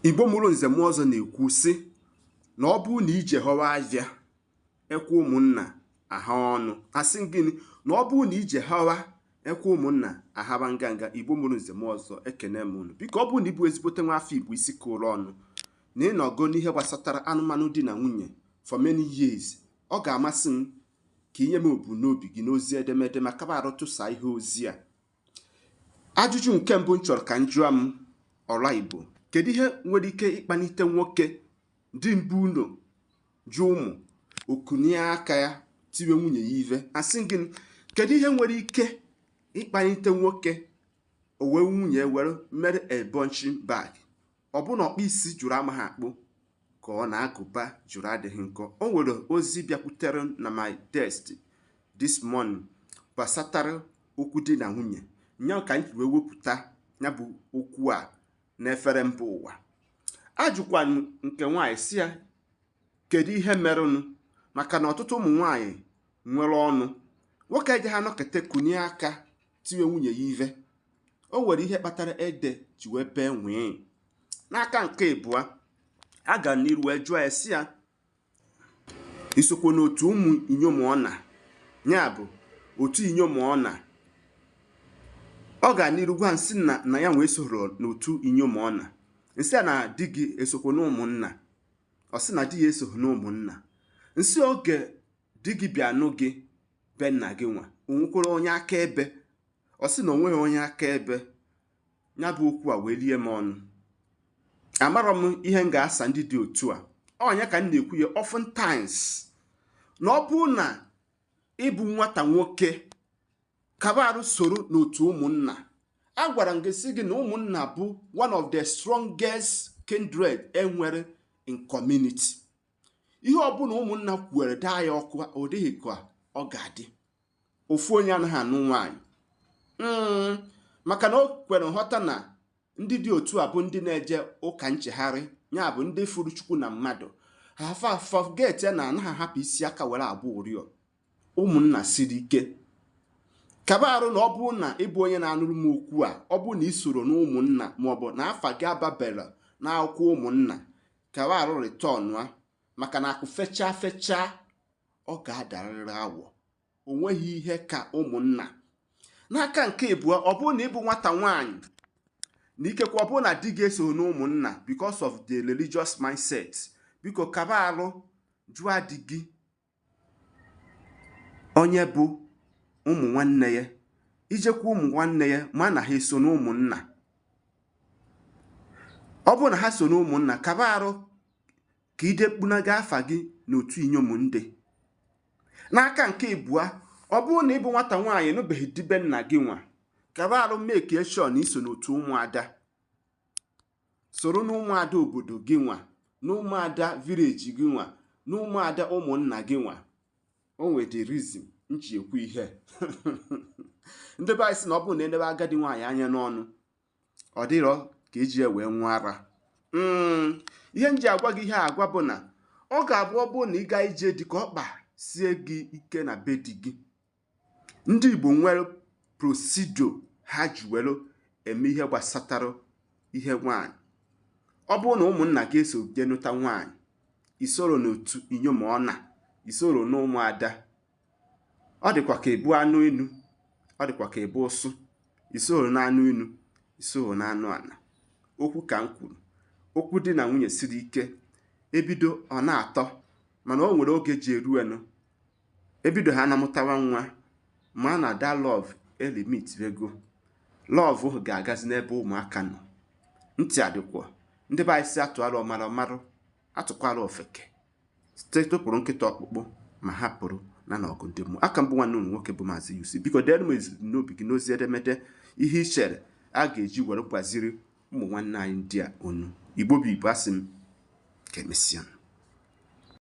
Igbo mụrụ nze mụọ ọzọ na-ekwu sị na ọ bụrụ na ije họwa avịa ekwe ụmụnna aha ọnụ, asị gịnị? Na ọ bụrụ na ije hawa ekwe ụmụnna ahaba nganga. Igbo mụrụ nze mụọ ọzọ, ekene m unu. Biko, ọ bụrụ na ịbụ ezigbote nwa afọ Igbo isi kụrụ ọnụ na ịnọgo n'ihe gbasatara anụmanụ di na nwunye for many years, ọ ga-amasị m ka inye m ebumnobi gị n'ozi edemede ma kaba arụ tụsaa ihe ozi a. Ajụjụ nke mbụ m chọrọ ka m jụọ m ọra Igbo: kedu ihe nwere ike ịkpalite nwoke dị mbụ ụlọ jụ ụmụ okunie aka ya tiwe nwunye ya ive? Asị gịnị? Kedu ihe nwere ike ịkpalite nwoke o wee nwunye were mere a punching bag? Ọ bụ na ọkpụ isi jụrụ amaghị akpụ, ka ọ na-agụba jụrụ adịghị nkọ? O nwere ozi bịakwutere na my desk this morning gbasatara okwu di na nwunye nya ka anyị wee wepụta ya bụ okwu a n'efere mba ụwa. Ajụkwanụ nke nwaanyị si ya kedu ihe merụnụ, maka na ọtụtụ ụmụ nwaanyị nwere ọnụ nwoke eje ha nọkete kunie aka tiwe nwunye ya ive. O nwere ihe kpatara ede ji wee bee nwee. N'aka nke ịbụa, a gara n'iru wee jụọ ya si ya isokwo n'otu ụmụ inyom ọ na ya bụ otu inyom ọ na. Ọ gara n'iru gwa nsị na ya nwee soro n'otu inyom ọ na. Nsị ya na di gị esokwo n'ụmụnna? Ọ sị na di ya esoghi n'ụmụnna. Nsị oge di gị bịa nụ gị be nna gị nwa, o nwekwara onye akaebe? Ọ sị na o nweghị onye akaebe. Ya bụ okwu a wee lie m ọnụ. Amarọ m ihe m ga-asa ndị dị otu a. Ọnya ka m na-ekwu ya oftentimes na ọ bụrụ na ịbụ nwata nwoke, kaba arụ soro n'otu ụmụnna. A gwara m gị sị gị na ụmụnna bụ one of the strongest kindred enwere in community. Ihe ọbụla ụmụnna kwuere daa ya ọkụ, ọ dịghị ka ọ ga-adị ofu onye anaghị anụ nwaanyị, maka na o kwere nghọta na ndị dị otu a bụ ndị na-eje ụka nchegharị, ya bụ ndị furu Chukwu na mmadụ ha fa forget ya na anaghị ahapụ isi aka were abụ ụrịọ. Ụmụnna siri ike. Kaba arụ na ọ bụrụ na ịbụ onye na-anụrụ m okwu a, ọ bụrụ na ị soro na ụmụnna maọbụ na afa gị ababere n'akwụkwọ ụmụnna, kaba arụ return a, maka na akụ fechaa fechaa, ọ ga-adarịrị awọ. O nweghị ihe ka ụmụnna. N'aka nke ịbụọ, ọ bụrụ na ịbụ nwata nwaanyị na ikekwe ọ bụrụ na di gị eso n'ụmụnna because of the religious mindset, biko kaba arụ jụọ di gị onye bụ ụmụ nwanne ya. Ijekwa ụmụ nwanne ya ma na ha eso n'ụmụnna. Ọ bụrụ na ha so n'ụmụnna, kaba arụ ka idekpunaga afa gị n'otu inyom ndị. N'aka nke ịbụa, ọ bụrụ na ịbụ nwata nwaanyị nụbeghị dibe nna gị nwa, kaba arụ make sure na iso n'otu ụmụada, soro n'ụmụada obodo gị nwa, na ụmụada village gị nwa, na ụmụada ụmụnna gị nwa. O nwere the reason nchi ekwu ihe. Ndị be anyị sị na ọ bụrụ na edebe agadi nwaanyị anya n'ọnụ, ọ dịrọ ka eji ya wee nwụọ ara. Ihe m ji agwa gị ihe agwa bụ na ọ ga-abụ ọ bụrụ na ị gaa ije dị ka ọkpa sie gị ike na be di gị, ndị Igbo nwere procedure ha ji were eme ihe gbasatara ihe nwaanyị. Ọ bụrụ na ụmụnna gị eso jee nụta nwaanyị, isoro n'otu inyom ọ na isoro n'ụmụada, ọ dịkwa ka ebu anụ enu, ọ dịkwa ka ebu ụsụ, isoro n'anụ enu, isoro n'anụ ana. Okwu ka m kwuru, okwu di na nwunye siri ike. Ebido ọ na-atọ, mana o nwere oge ji eruenu ebido ha na-amụtawa nwa, ma na that love elimit ego love ga-agazi n'ebe ụmụaka nọ. Ntị adịkwa. Ndị be anyị si atụara ọmara ọmarụ, atụkwara ofeke site tụpụrụ nkịta ọkpụkpụ ma hapụrụ na n'ọgụ ndị mmụọ aka. Mbụ nwanne unu nwoke bụ Maazị Yusi. Biko deere m ebumnobi gị n'ozi edemede, ihe i chere a ga-eji were gbaziri ụmụ nwanne anyị ndị a onu. Igbo bụ Igbo, asị m ka emesịa.